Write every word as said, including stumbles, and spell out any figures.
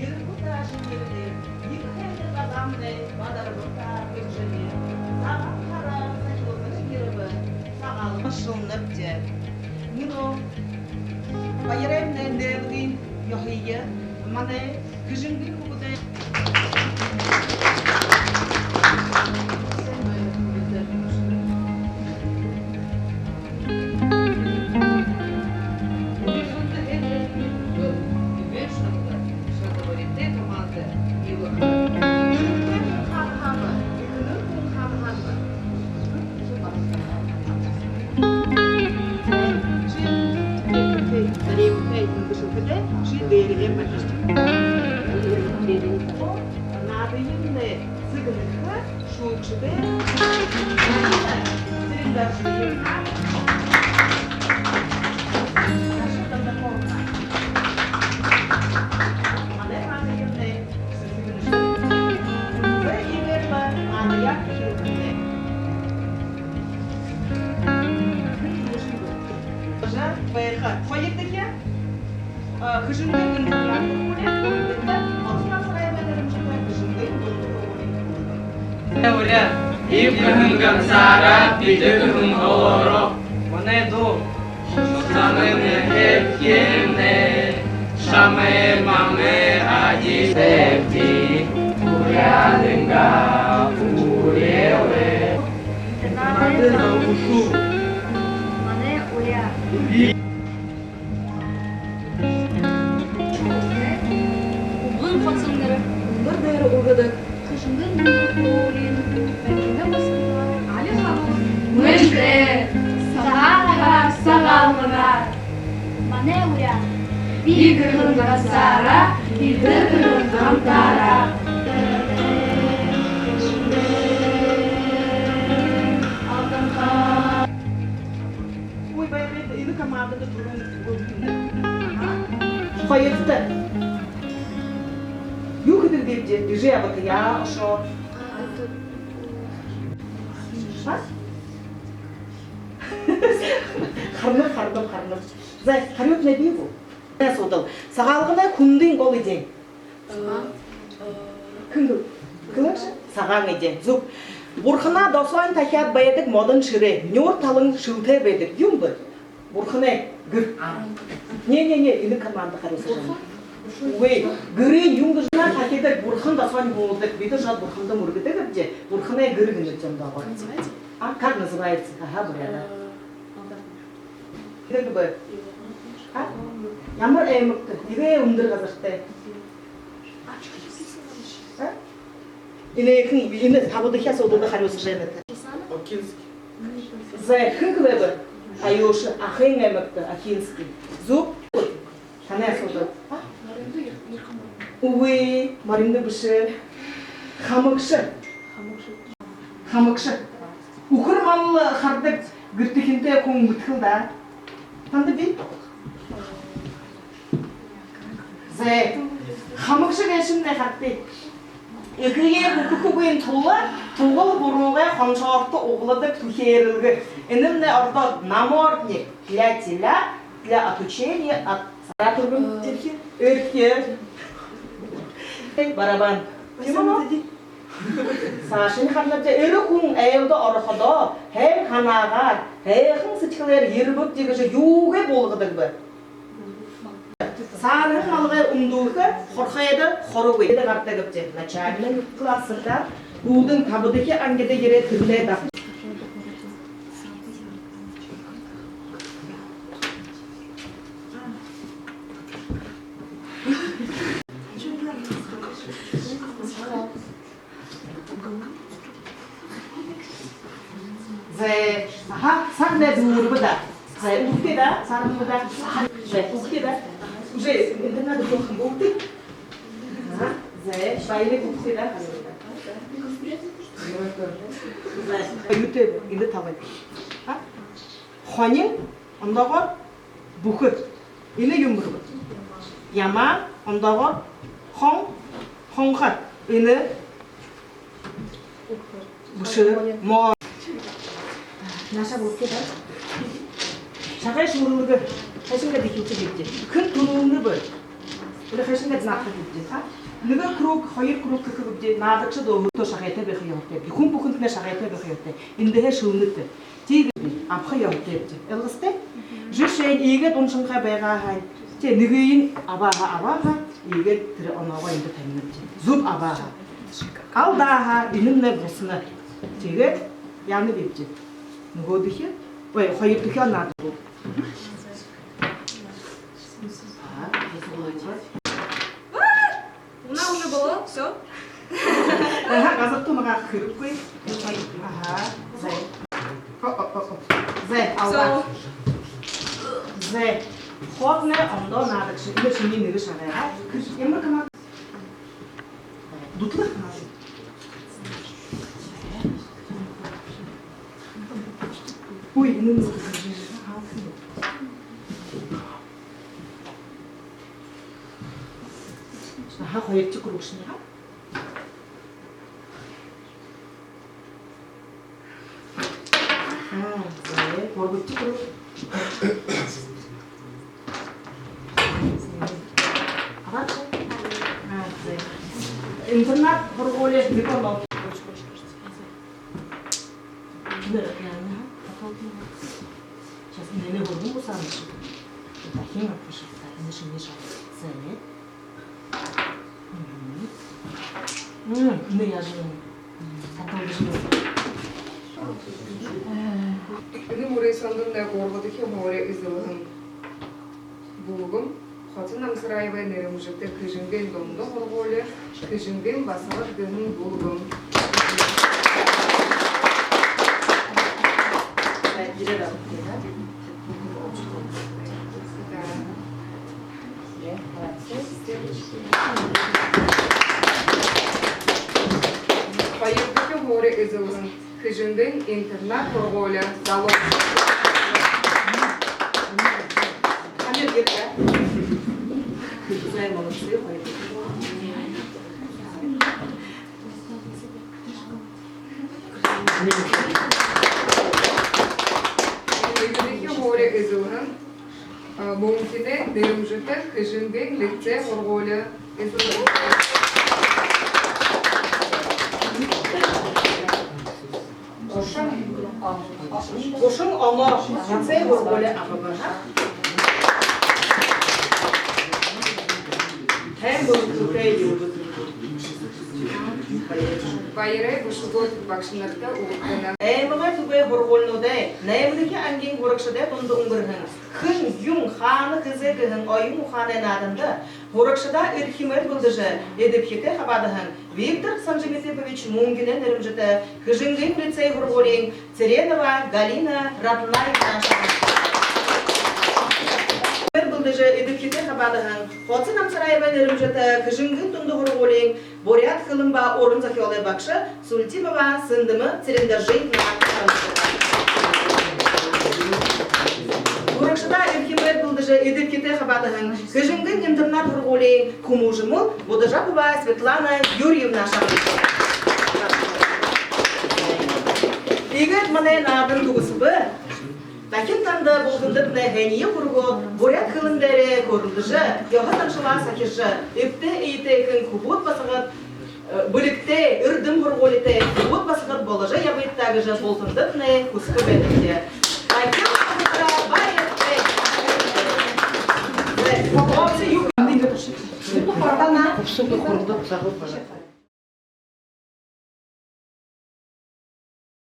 Ерэнхы даашан ерэнэ, ехэ һайндэр газаамнай бадарбатар гэжэ. Сагаан һара сахилгын ерэбэ, Сагаалганай шэлэнэбди. Мүнөө баяраймнай нээлгын ёһые манай Хэжэнгын хүүгэдэй Наадыемнай сэгнэхэ шүүгшэдэй Галина Цырендоржиевна. Даша Дондаковна. Манай наадыемнай сэгнэхэ. Зэ, иигээд лэ наадаяа эхилхэмнай. Бажа байха. Хоёрдохи, а, Хэжэнгын интернат һургуулиин, гурбадахи Олсо Насараймнай нэрэмжэтэ Хэжэнгын дунда һургуулиин. Уряа. Иб гэһэн гансаараа, бидэ гэһэн олоороо. Манай дуу. Шамайнгаа эбхинэ, шамай мамай адис эбхи, уряадынгаа үреэл. Манай уряа. Үбгэн хоцон нэрэ үндэр дээрэ үргэдэг. Хэжэнгын дунда һургуулиин танхимда басаган али хабаг. Мэндэ! Сагаан һараар, Сагаалганаар! Манай уряа. Би гэһэн гансаараа, бидэ гэһэн гамтаараа. Ой, баяртай, энэ командада түрүүн. Хоёрдохи. Юу хэдэг бибди? Эжы абатаяа ошоод. А? Харанаб, харанаб, харанаб. Зай, харюутнай бии гү? Асуудал. Сагаалганай хүндын гол эдеэн. Хэн гэлээ? Сагаан эдеэн. Зүб. Бурханаа досоонь тахяад байдаг модон шэрээ. Нюур талын шэлтэй байдаг. Юун бэ? Бурханай гэр. Не, не, не, энэ команда харюусажа байна. Үгы, гэрынь юун гэжэ тахядаг, Бурхан досоонь һуулдаг. Бидэ шууд Бурханда мүргэдэг гээбди. Бурханай гэр гэнэ зон даа. А, как называется? Аха, буряадаар. Хэдэг бэ? А? Ямар аймагта? Эгээ үндэр газартай. А? Энээхэн, энэ табадахи асуудалда харюусажа байна. Окинский. Зай, хэн гэлээ бэ? Аюуша, Ахын аймагта, Ахинский. Зүб. Танай асуудал. А? Үгы, моринда бэшэ. Хамагша. Хамагша. Үхэр мал харадаг гэртэхинтэй хүн мэдэхэл даа. Танда бии? Зай. Хамагша гээшэмнай харагты. Эхэеэ хүхэхэгүйн тула тугал буруугай хоншоорто угладаг түхеэрэлгэ. Энэмнай ородоор намордник для теля, для отучения от... Сагаа түргэн, э, эрхи, эрхи. Барабан. Тиимэ гү? Саашань харанабди, эрэ хүн айлда ороходоо, һайн һанаагаар, һайхан сэдьхэлээр ерэбэбди гэжэ юугээ буулгадаг бэ? Саарһан малгай үмдүүлхэ, хорхойдо хорогой. Эдэ гарадаг гээбди. Начальный классда, үүдэн табадахи ангида ерээд, тэрэнээ даб. Зай, аха, сагнай дүүрэбэ даа. Зай, үгыт даа, сагнай даа. Зай, үгыт даа. Уже интернатда болохо юм, үгыт. Аха, зай, баяраа, үгыт даа. Зай, юутэй бэ? Эндэ табан. А? Хонин, ондоогоор бүхэ. Энэ юун бэ? Ямаан, ондоогоор хон, хонхо. Энэ бэшэ, моо. Нааша бүхэ даа. Шагай шүүрэлгэ хайшан гээд эхилхэ гээбди? Хэн түрүүн бэ? Или хайшан гээд наадахабди, а? Нэгэ круг, хоёр круг хэхэбди, наадагшад өөһэдөө шагайтай байха ёһотойбди. Хүн бүхэнтнай шагайтай байха ёһотой. Эндэһээ шэлэнэт. Тиигээд абаха ёһотойбди. Ойлгостой? Жэшээнь, иигээд уншанхай байгаа һаань, тээ, нэгыень абаа һаа, абаа һаа, иигээд тэрэ оноогоо эндэ табинабди. Зүб абаа һаа. Алдаа һаа, энэмнай бусана. Тиигээд яанабибди? Нүгөөдэхи, ой, хоёрдохёо наадабди. Уна уже было, всё. Аха, газарта унагааха хэрэггүй. Аха, зэ. О, о, о, о. Зэ, алдаа. Всё. Зэ. Ходнай ондоо наадагша. Иигээд шинии нэгэ шагайгаа. Ямар команда? Дүтэлэг команда. Ой, энэ. Аха, хоёрдохи круг шэнэ, а? Аа, зэ, гурбадахи круг. Абааш? Аа, зэ. Интернат һургуули нэгэ оноо. Сейчас энээнээ һурган бусаана ши. Дахин абаха ши. Дахин шинии шагай. Зэ. Мгм. М, энэ яажа юм? Саталдажа юм. Энэ мүрысөөндэмнай гурбадахи һуури эзэлһэн бүлгэм Хоца Намсараевай нэрэмжэтэ Хэжэнгын дунда һургуули, Хэжэнгын басагад гэһэн бүлгэм. Хоёрдохи һуури эзэлһэн Хэжэнгын интернат һургуули залуу. Амир гэртэ. Зай, молодцы, хоёрдохи. Нэгэдэхи һуури эзэлһэн, а, Мүнхинэй нэрэмжэтэ Хэжэнгын лицей һургуули эзэлһэн. Гушан, гушан оноо лицей һургуули абаба. Тайм бүрэлдэхүүтэй юм. Баярай бэшэгүүд багшанарта үгтэнэ. Аймагай түбэй һургуулинуудай наймадахи ангиин һурагшадай дунда үнгэрһэн «Хэн, юун, хаана, хэзээ» гэһэн оюун ухаанай нааданда һурагшадаа эрхимээр бэлдэжэ, эдэбхитэй хабаадаһан Виктор Санжимитыпович Мүнгинэй нэрэмжэтэ Хэжэнгын лицей һургуулиин Цыредова Галина Раднаевна. Бэлдэжэ, эдэбхитэй хабаадаһан Хоца Намсараевай нэрэмжэтэ Хэжэнгын дунда һургуулиин буряад хэлэн ба уран зохёолой багша Сультимова Сындыма Цырендоржиевна. Һурагшадаа эрхимээр бэлдэжэ, эдэбхитэй хабаадаһан Хэжэнгын интернат һургуулиин хүмүүжэмэл Будажапова Светлана Юрьевна. Иигээд манай наадан түгэсэбэ. Дахин танда бултандатнай һайниие хүргөөд, буряад хэлэн дээрээ хөөрэлдэжэ, ёһо заншалаа сахижа, эбтэй эетэйхэн хүбүүд басагад, э, бэлигтэй, эрдэм һургуулитай хүбүүд басагад боложо ябыт даа гэжэ бултандатнай хүсэхэ байнабди. Дахин хамтдаа баяртай. Зэ, хобоос юу? Хубсаһа хүрэлдэжэ, загал бараа.